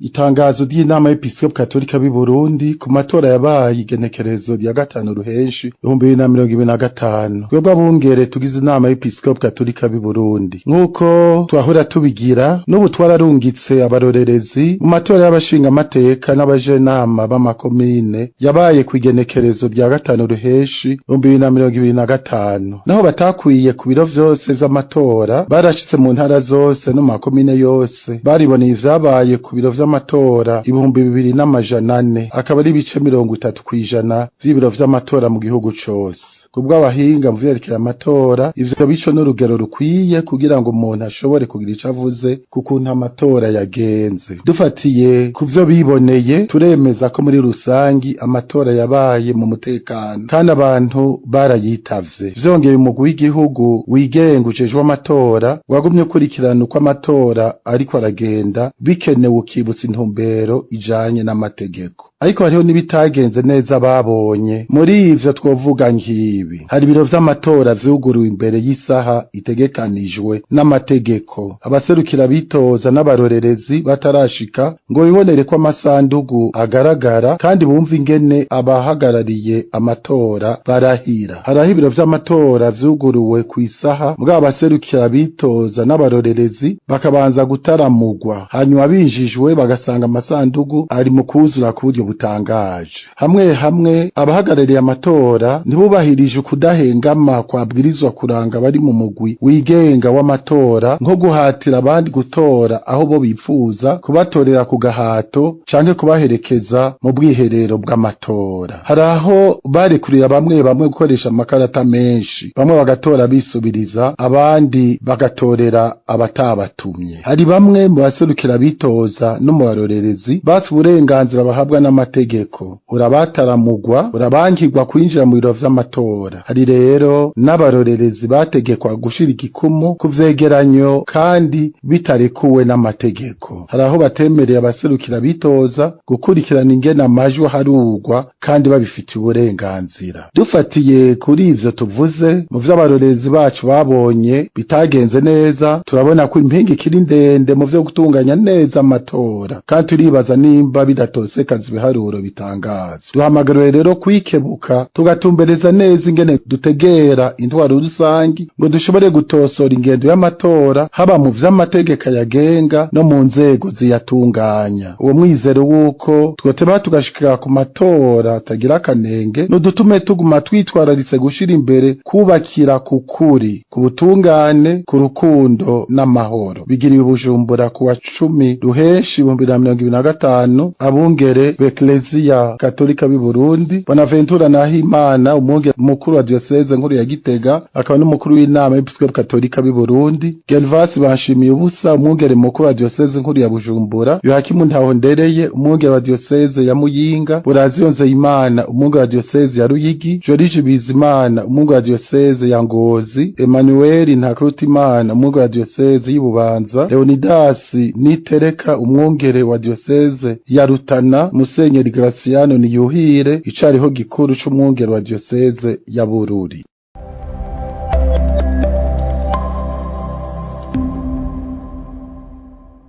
Itangazo ry'inama y'Episkopi Katolika b'i Burundi ku matora yabaye igenekerezo rya 5 Ruhenshi 2025. Twebwe abungere tugize inama y'Episkopi Katolika b'i Burundi, nk'uko twahora tubigira, n'ubu twararungitse abarorerezi mu matora y'abashingamateka n'abajenama b'amakomine yabaye kw'igenekerezo rya 5 Ruhenshi 2025. Naho batakwiye ku biro vyose vy'amatora, barashitse mu ntara zose no mu makomine yose, bariboneye ivyabaye ku biro vy'amatora 2400, akaba ari ibice 30% vy'ibiro vy'amatora mu gihugu cose. Kubw'abahinga mu vyerekeye amatora, ivyo bico n'urugero rukwiye kugira ngo umuntu ashobore kugira ico avuze ku kuntu amatora yagenze. Dufatiye ku vyo biboneye, turemeza ko muri rusangi amatora yabaye mu mutekano kandi abantu barayitavye. Vyongeye, umugwi w'igihugu wigenga ujejwe amatora wagumye ukurikirana uko amatora ariko aragenda, bikenewe ukibutsa intumbero ijanye n'amategeko. Ariko hariho n'ibitagenze neza babonye. Muri ivyo twovuga nk'ibi: hari ibiro vy'amatora vyuguruwe imbere y'isaha itegekanijwe n'amategeko, abaserukira bitoza n'abarorerezi batarashika ngo bibonere ko amasandugu agaragara kandi bumve ingene abahagarariye amatora barahira. Hariho ibiro vy'amatora vyuguruwe kw'isaha, mugabo abaserukira bitoza n'abarorerezi bakabanza gutaramugwa, hanyuma binjijwe bagasanga amasandugu ari mu kuzura ku buryo butangaje. Hamwe hamwe abahagarariye amatora ntibubahirije ukudahengama kwabwirizwa kuranga abari mu mugwi wigenga w'amatora, nko guhatira abandi gutora aho bo bipfuza, kubatorera ku gahato canke kubaherekeza mu bwiherero bw'amatora. Hari aho barekurira bamwe bamwe gukoresha amakarata menshi, bamwe bagatora bisubiriza, abandi bagatorera abatabatumye. Hari bamwe mu baserukira bitoza no mu barorerezi batse uburenganzira bahabwa n'amategeko, urabataramugwa, urabankirwa kwinjira mu biro vy'amatora. Hari rero n'abarorerezi bategekwa gushira igikumu ku vyegeranyo kandi bitarekuwe n'amategeko. Hari aho batemereye abaserukira bitoza gukurikirana ingene amajwi aharurwa kandi babifitiye uburenganzira. Dufatiye kuri ivyo tuvuze, mu vy'abarorerezi bacu babonye bitagenze neza, turabona ko impinga ikiri ndende mu vyo gutunganya neza amatora, kandi turibaza nimba bidatosekaza ibiharuro bitangaza. Duhamagariwe rero kwikebuka, tugatumbereza neza ingene dutegera intwaro rusangi ngo dushobore gutosora ingendo y'amatora, haba mu vy'amategeko yagenga no mu nzego ziyatunganya. Uwo mwizero w'uko twoteba tugashikira ku matora atagira akanenge nudutume tuguma twitwararitse gushira imbere kubakira ku kuri, ku butungane, ku rukundo n'amahoro. Bigiriwe Bujumbura ku wa 10 Ruhenshi 2025. Abungere b'Eklezia Katolika b'i Burundi: Bonaventura Nahimana, umwungere mukuru wa diocese nkuru ya Gitega akaba n'umukuru w'inama y'Episkopi Katolika b'i Burundi; Gervas Banshimiye Ubusa, umwungere mukuru wa diocese nkuru ya Bujumbura; Yohakimu Ntahondereye, umwungere wa diocese ya Muyinga; Buraziyo Nzeyimana, umwungere wa diocese ya Ruyigi; Joriji Bizimana, umwungere wa diocese ya Ngozi; Emmanuel Ntakirutimana, umwungere wa diocese y'Ibubanza; Leonidas Nitereka, umwungere wa diocese ya Rutana; Musenyeri Graciano Niyuhire, icariho gikuru c'umwungere wa diocese ya Bururi.